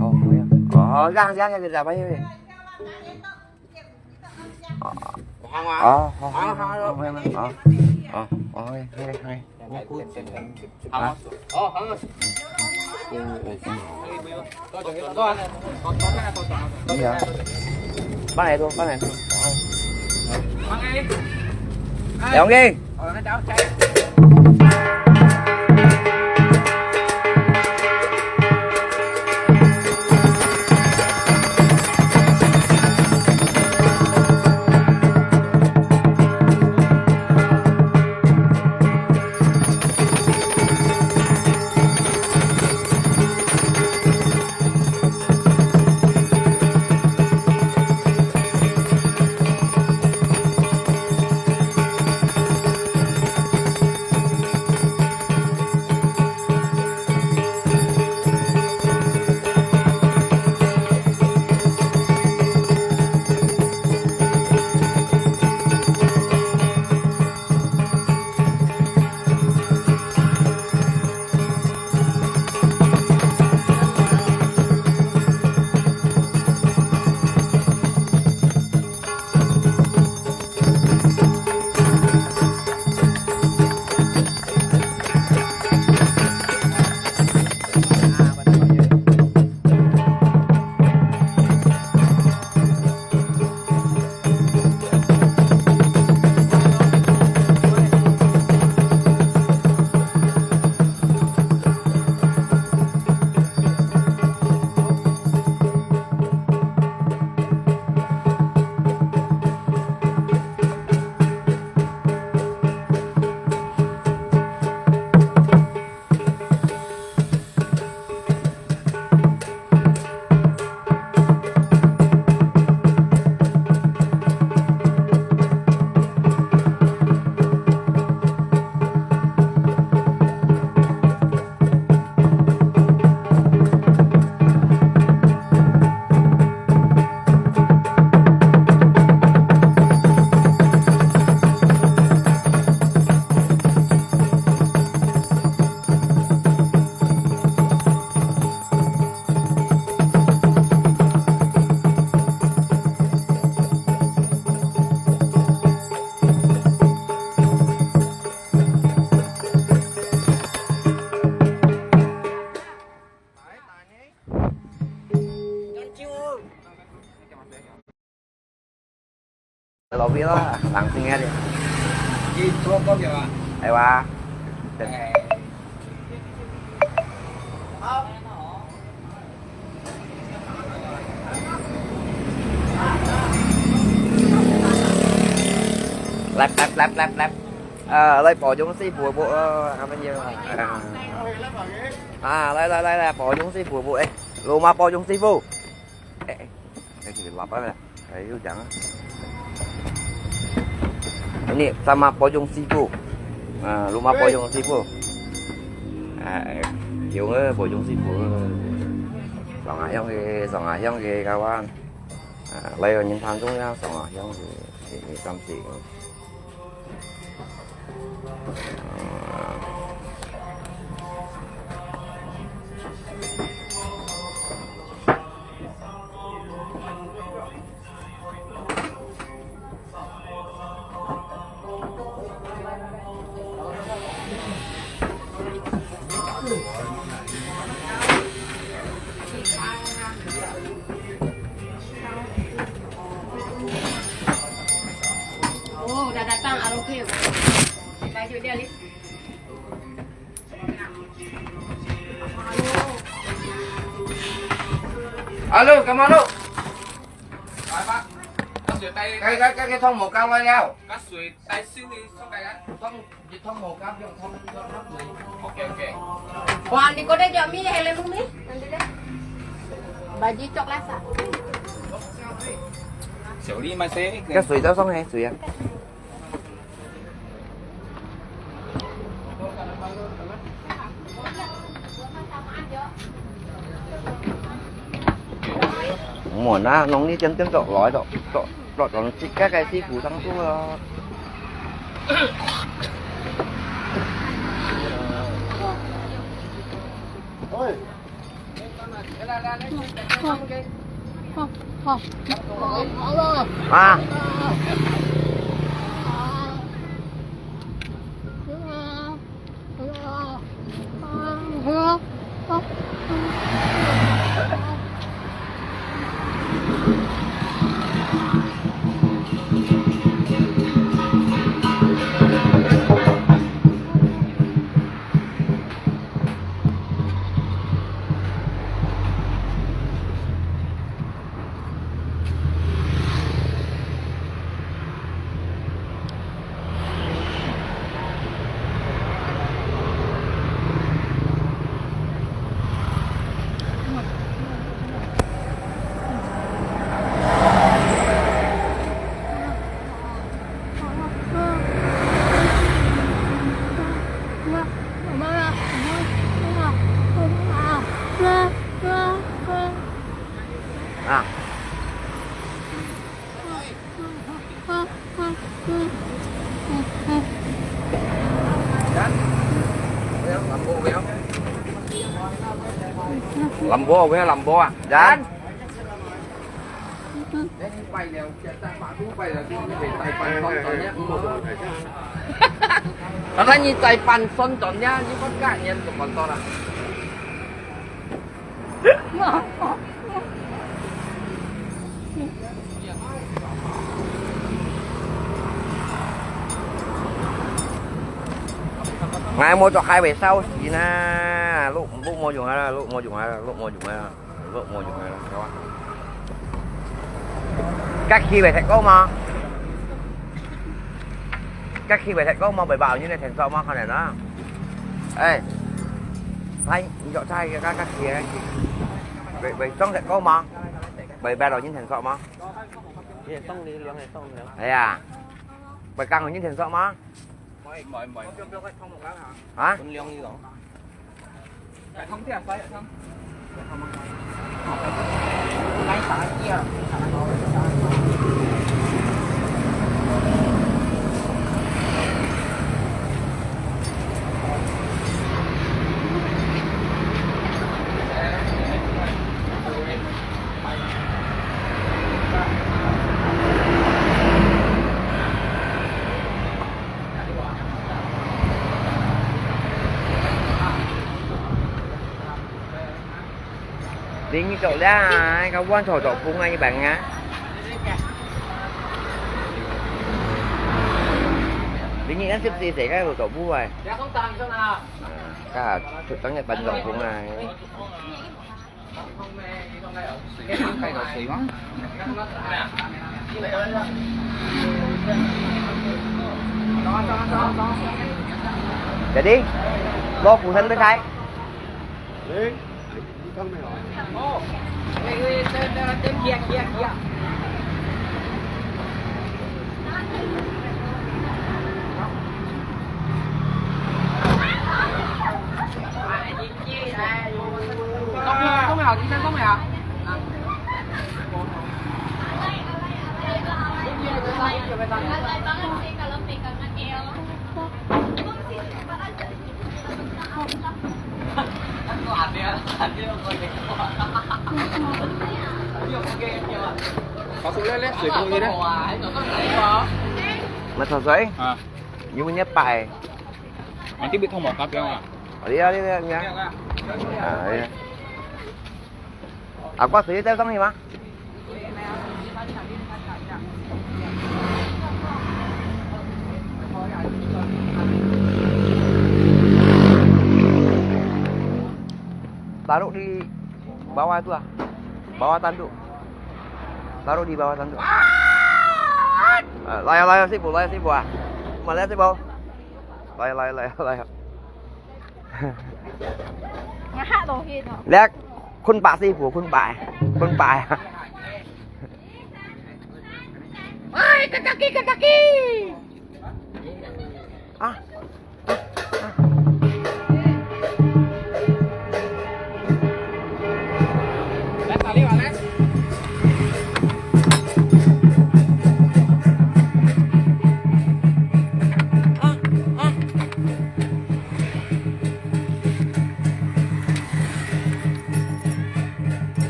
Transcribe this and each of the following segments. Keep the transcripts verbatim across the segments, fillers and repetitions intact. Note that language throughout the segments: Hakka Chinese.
哦，好呀。哦，让让让给咱们。哦，哦，好，好，好，好，好，好，好，好，好，好。 好，好，好。你好。慢來坐，慢來坐。兩位。老表啊，冷靜一點。你做工的吧？哎哇。哎。來，來，來，來，來。啊，來，保重師傅，不，呃，他們有，啊。啊，來，來，來，來，保重師傅，不，哎，羅馬保重師傅。哎，哎。 哎，佢lapar啦，哎，又講啊。Ini sama pocong siku. Ah, rumah pocong siku. Ah, yung eh, pocong siku. Song ah hiong ke, song ah hiong ke kawan. Ah, layo nyintang kong ya, song ah hiong ke. Ini samsi. Oh, udah datang, Arofil. Baju dia, Lip. Alo, kamano? Cái, cái, cái, cái thau màu cam này nào? Cái sủi tai siu đi, xong cái ăn. Thau, cái thau màu cam, cái thau, thau, thau sủi. Ok, ok. Wah, di ko deh, Jok, mi, helem mi. Nanti deh. Baju coklat, sa. Cái sủi tao xong hả, sủi à? Muộn á, nông đi chân chân trọ lói trọ, trọ, trọ, trọ, chị các cái chị cú thắng thua. 啊。啊。林波，林波啊，人。 Katanya tay panson ton ya, ni ko ka niyan ko motor ah. Ngai mo chok highway sao si na, lu, lu mo yung ha, lu mo yung ha, lu mo yung ha. Ugh，無用个啦，係嘛？該期會食過無？該期會食過無？會包你个天數無？可能啊。哎，來，你就猜一個該，該期，該期。會，會送食過無？會包到你天數無？也送你，兩個送你。哎呀，會講你天數無？ 啊？ 你走了，該碗頭做飯啊，一般啊。你你看是不是誰該有做飯啊？啊，該出生个班長工啊。 Jadi, lo kusan besai. Masuk, Soy? Ha. Yung niya pa eh. Nanti bit mo kapya nga. Iya, iya, iya. Ah, iya. Ako, sige, tayo sa mga. Taruh di bawah tu ah. Bawah tanduk. Taruh di bawah tanduk. Ah, layar, layar sibu, layar sibu ah. Layar sibu. Layar, layar, layar, layar. Ngahak loh hin oh. Lihat, khun pa sibu, khun pa. Khun pa. Ay, kataki, kataki! Ah.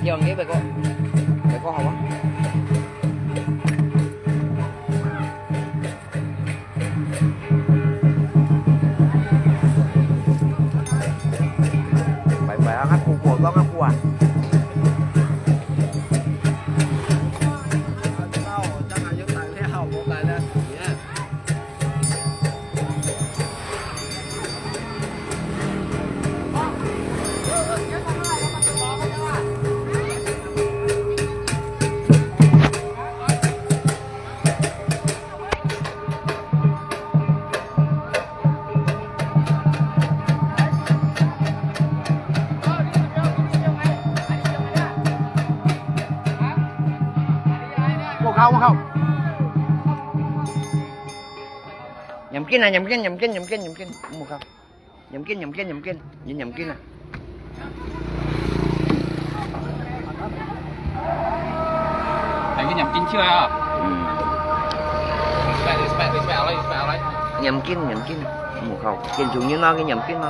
樣个，別个，別个好無？拜拜啊，還苦苦，當然苦啊。我靠，我靠！鹽緊啊，鹽緊，鹽緊，鹽緊，鹽緊，我靠！鹽緊，鹽緊，鹽緊，你鹽緊啊！哎，你鹽緊出來啊！嗯。Respect, respect, respect，好了，respect，好了。鹽緊，鹽緊，我靠！建築人啊，佢鹽緊啊！